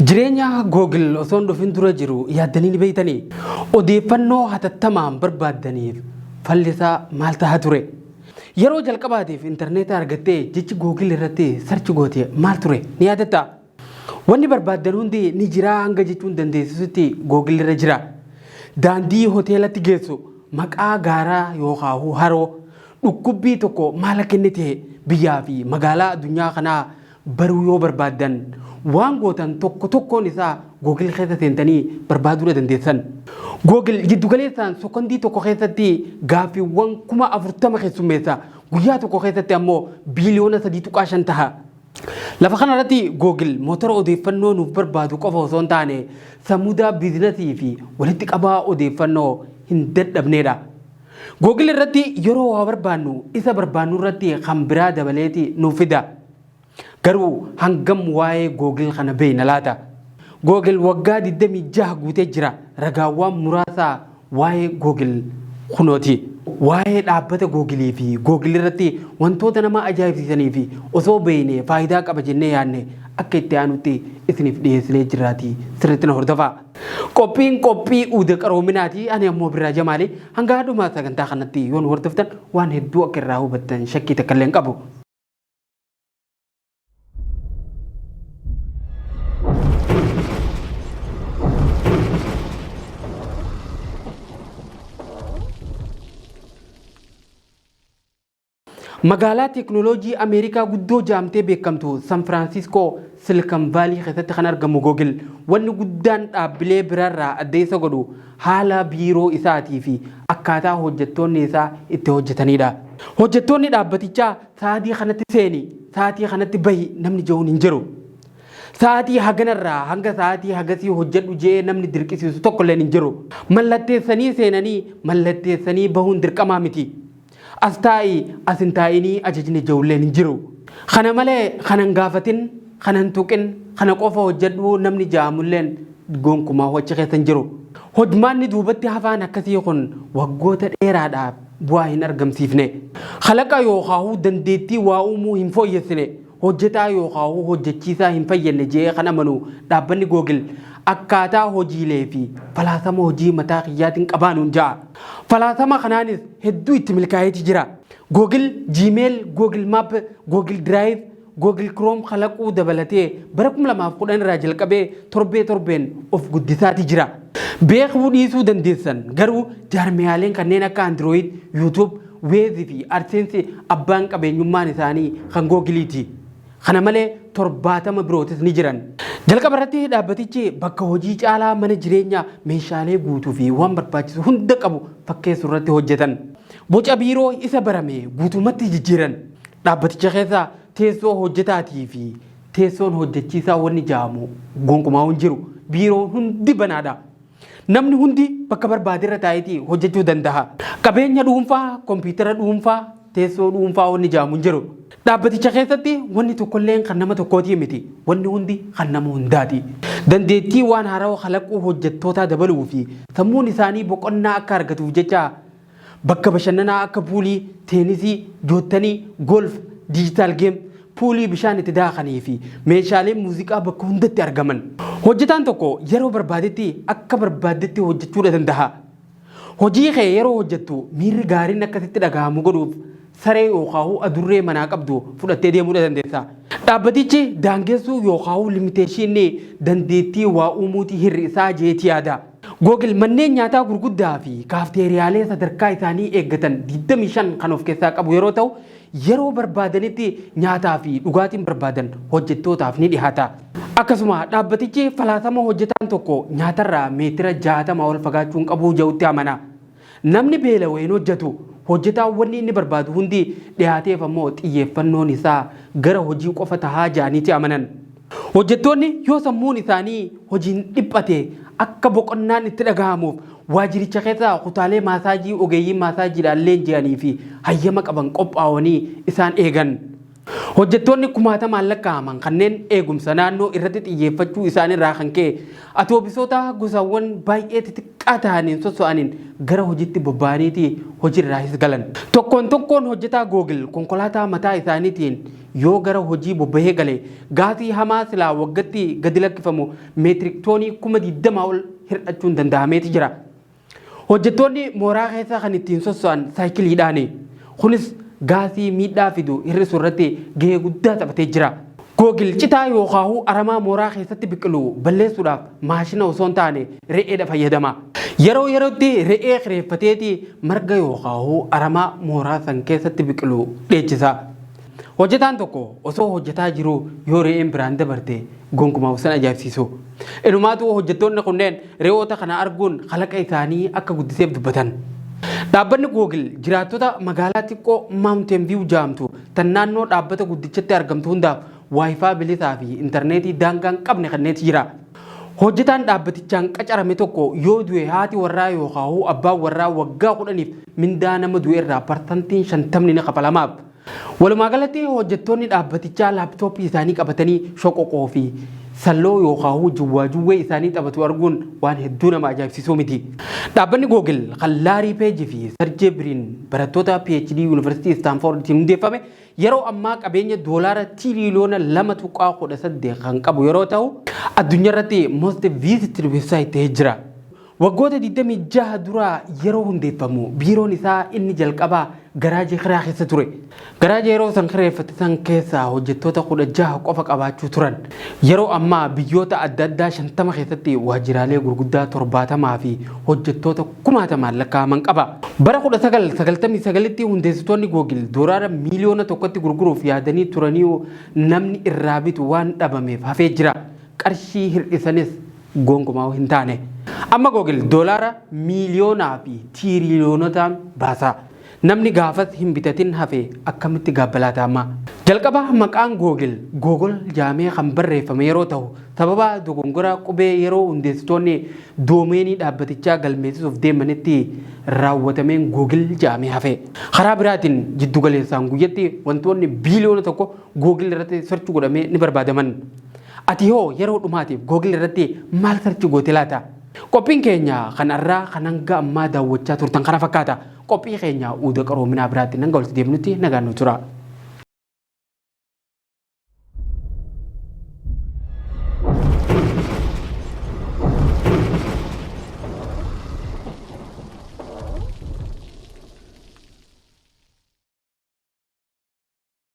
Jireenya Google osoo hin dhufin dura jiru yaaddanii ni beektanii? Odeeffannoo hatattamaan barbaaddaniif falli isaa maal taha ture? Yeroo jalqabaatiif intarneeta argattee jechi Google irratti search goote maal ture? Ni yaadattaa? Wanni barbaaddan hundi ni jira hanga jechuun dandeessisutti Google irra jira. Daandii hoteelatti geessu, maqaa gaaraa yookaahu haroo, dhukkubbii tokko maal akka inni ta'e biyyaa fi magaalaa addunyaa kanaa baruu yoo barbaaddan waan gootan tokko tokkoon isaa Google keessa seentanii barbaaduudha dandeessan. Google jiddugaleessaan sekondii tokko keessatti gaaffiiwwan 40,000 keessummeessa. Guyyaa tokko keessatti ammoo biiliyoona 3.5 taha. Lafa kana irratti Google motora odeeffannoo nuuf barbaadu qofa osoo hin taane samuudaa biizinasii fi walitti qabaa odeeffannoo hin dadhabneedha. Google irratti yeroo waa barbaannu isa barbaannu irratti kan biraa dabaleeti nuuf fida. Garuu hangam waa'ee Google kana beekna laata? Google waggaa 26 guutee jira. Ragaawwan muraasa waa'ee Google kunooti. Waa'ee dhaabbata Google fi Google irratti wantoota nama ajaa'ibsiisanii fi osoo beekne faayidaa qaba jennee yaadne akka itti aanutti isiniif dhiyeessinee jirraatii sirriitti na hordofaa. Qophiin qophii uuda qaroominaati. Ani ammoo Birraa Jamaali. Hanga dhuma sagantaa kanatti yoo nu hordoftan waan hedduu akka irraa hubattan shakkii takka illee hin qabu. Magaalaa teeknooloojii Ameerikaa guddoo jaamtee beekamtu San Firaansiiskoo Silicon Valley keessatti kan argamu Google wanni guddaan dhaabbilee biraarraa adda isa godhu haala biiroo isaatii fi akkaataa hojjettoonni isaa itti hojjetanidha. Hojjettoonni dhaabbatichaa sa'aatii kanatti seeni, sa'aatii kanatti bahi namni je'uun hin jiru. Sa'aatii haganarraa hanga sa'aatii hagasii hojjedhu je'ee namni dirqisiisu tokkolleen hin jiru. Mallatteessanii seenanii mallatteessanii bahuun dirqamaa miti. As taa'i, as hin taa'inii ajajni je'ulleen hin jiru. Kana malee kana hin gaafatin, kana hin tuqin, kana qofa hojjedhu namni je'amulleen gonkumaa achi keessa hin jiru. Hojmaanni duubatti hafaan akkasii kun waggoota dheeraadhaaf bu'aa hin argamsiifne. Kalaqa yookaahuu dandeettii waa uumuu hin fooyyessine. Hojjetaa yookaahuu hojjechiisaa hin fayyadne je'ee kan amanu dhaabbanni Google akkaataa hojiilee fi falaasama hojii mataa kiyyaatiin qabaa nuun ja'a. Falaasama kanaanis hedduu itti milkaa'eeti jira. Google Gmail, Google Map, Google Drive, Google Chrome kalaquu dabalatee bara 2010 irraa jalqabee torbee torbeen of guddisaati jira. Beekuu dhiisuu dandeessan garuu jaarmiyaaleen kanneen akka Android, YouTube, Waze fi AdSense abbaan qabeenyummaan isaanii kan Googiliiti. Kana malee 70 birootis ni jiran. Jalqaba irratti dhaabbatichi bakka hojii caalaa mana jireenyaa meeshaalee guutuu fi waan barbaachisu hunda qabu fakkeessu irratti hojjetan. Boca biiroo isa barame guutumatti jijjiiran. Dhaabbaticha keessa teessoo hojjetaatii fi teessoon hojjechiisaa wanni ja'amu gonkumaa hin jiru. Biiroon hundi banaadha. Namni hundi bakka barbaade irra taa'eeti hojjechuu danda'a. Qabeenya dhuunfaa, kompiitara dhuunfaa, teessoo dhuunfaa wanni ja'amu hin jiru. Dhaabbaticha keessatti wanni tokkolleen kan nama tokkootii miti. Wanni hundi kan nama hundaati. Dandeettii waan haarawa kalaquu hojjettootaa dabaluu fi sammuun isaanii boqonnaa akka argatuuf jecha Bakka bashannanaa akka puulii, teenisii, joottanii, golf, digital game, puulii bishaan itti daakanii fi meeshaaleen muuziqaa bakka hundatti argaman. Hojjetaan tokko yeroo barbaadetti akka barbaaddetti hojjechuudha danda'a. Hojii kee yeroo hojjettu miirri gaariin akka sitti dhagahamu godhuuf saree yookaahuu adurree manaa qabdu fudhattee deemuudha dandeessa. Dhaabbatichi daangessuu yookaahuu limiteeshiinni dandeettii waa uumuuti hir'isaa jeeti yaada. Google manneen nyaataa gurguddaa fi kaafteeriyaalee sadarkaa isaanii eeggatan 25 kan of keessaa qabu yeroo ta'u, yeroo barbaadanitti nyaataa fi dhugaatiin barbaadan hojjettootaaf ni dhihaata. Akkasuma dhaabbatichi falaasama hojjetaan tokko nyaatarraa meetira 60 ol fagaachuu hin qabu jedhutti amana. Namni beela'u hin hojjetu. Hojjetaan wanni inni barbaadu hundi dhihaateef ammoo xiyyeeffannoon isaa gara hojii qofa tahaa jedhaniiti amanan. Hojjettoonni yoo sammuun isaanii hojiin dhiphate akka boqonnaan itti dhagahamuuf waajjiricha keessa kutaalee maasaajii ogeeyyii maasaajiidhaan leenji'anii fi hayyama qaban qophaawanii isaan eegan. Hojjettoonni kumaatamaan lakkaa'aman kanneen eegumsa naannoo irratti xiyyeeffachuu isaaniirraa kan ka'e atoobisoota gosawwan baay'ee xixiqqaa ta'aniin sosso'aniin gara hojiitti bobba'aniiti hojiirraayis galan. Tokkoon tokkoon hojjetaa Google konkolaataa mataa isaaniitiin yoo gara hojii bobbahee gale, gaasii hamaa silaa waggatti gadi lakkifamu meetirik toonii 20,000 ol hir'achuun danda'ameeti jira. Hojjettoonni mooraa keessa kan ittiin sosso'an saayikiliidhaani. Kunis gaasii miidhaa fidu hir'isuu irratti gahee guddaa taphatee jira. Google citaa yookaahuu aramaa mooraa keessatti biqilu balleessuudhaaf maashina osoo hin taane re'eedha fayyadama. Yeroo yerootti re'ee kireeffateeti marga yookaahuu aramaa mooraa san keessatti biqilu dheechisa. Hojjetaan tokko osoo hojjetaa jiruu yoo re'een biraan dabarte gonkumaa of san ajaa'ibsiisu. Inumaatu hojjettoonni kunneen re'oota kana arguun kalaqa isaanii akka guddiseef dubbatan. Dhaabbanni Google jiraattota magaalaa xiqqoo Mountain View jedhamtu tan naannoo dhaabbata guddichatti argamtu hundaaf Wi-Fi bilisaa fi intarneetii daangaa hin qabne kenneeti jira. Hojjetaan dhaabbatichaan qacarame tokko yoo du'e haati warraa yookaahuu abbaan warraa waggaa 10f mindaa nama du'e irraa parsantiin 50ni ni kafalamaaf. Walumaa galatti hojjettoonni dhaabbatichaa laaptooppii isaanii qabatanii shoqoqoo fi salloo yookaahuu jiwwaajuwwee isaanii taphatu arguun waan hedduu nama ajaa'ibsiisuu miti. Dhaabbanni Google kan Laarii Peeji fi Sarjee Biriin barattoota PhD Yuunivarsiitii Istaanfoorditiin hundeeffame yeroo ammaa qabeenya doolaara tiiriiliyoona 2.18 kan qabu yeroo ta'u, addunyaarratti most visited website ta'ee jira. Waggoota 26 dura yeroo hundeeffamu biiroon isaa inni jalqabaa garaajii kiraa keessa ture. Garaaja yeroo san kireeffate san keessaa hojjettoota 16 qofa qabaachuu turan. Yeroo ammaa biyyoota adda addaa 50 keessatti waajjiraalee gurguddaa 70 fi hojjettoota kumaatamaan lakkaa'aman qaba. Bara 1999tti hundeessitoonni Google doolaara miiliyoona tokkotti gurguruuf yaadanii turaniiyu namni irraa bitu waan dhabameef hafee jira. Qarshii hir'isanis gonkumaa hin taane. Amma Google doolaara miiliyoonaa fi tiiriiliyoonotaan baasa. Namni gaafas hin bitatin hafe akkamitti gaabba laata amma? Jalqaba maqaan Google Googol jedhamee kan barreeffame yeroo tahu, sababa dogongora qubee yeroo hundeessitoonni doomeenii dhaabbatichaa galmeessisuuf deemanitti raawwatameen Google jedhamee hafe. Karaa biraatiin jiddugaleessaan guyyatti wantoonni biiliyoona 1 Google irratti search godhamee ni barbaadaman. Ati hoo yeroo dhumaatiif Google irratti maal search goote laata? Qophiin keenya kan har'aa kan hanga ammaa daawwachaa turtan kana fakkaata. Qophii keenya uuda qaroominaa biraatti hanga walitti deebinutti nagaan nu tura.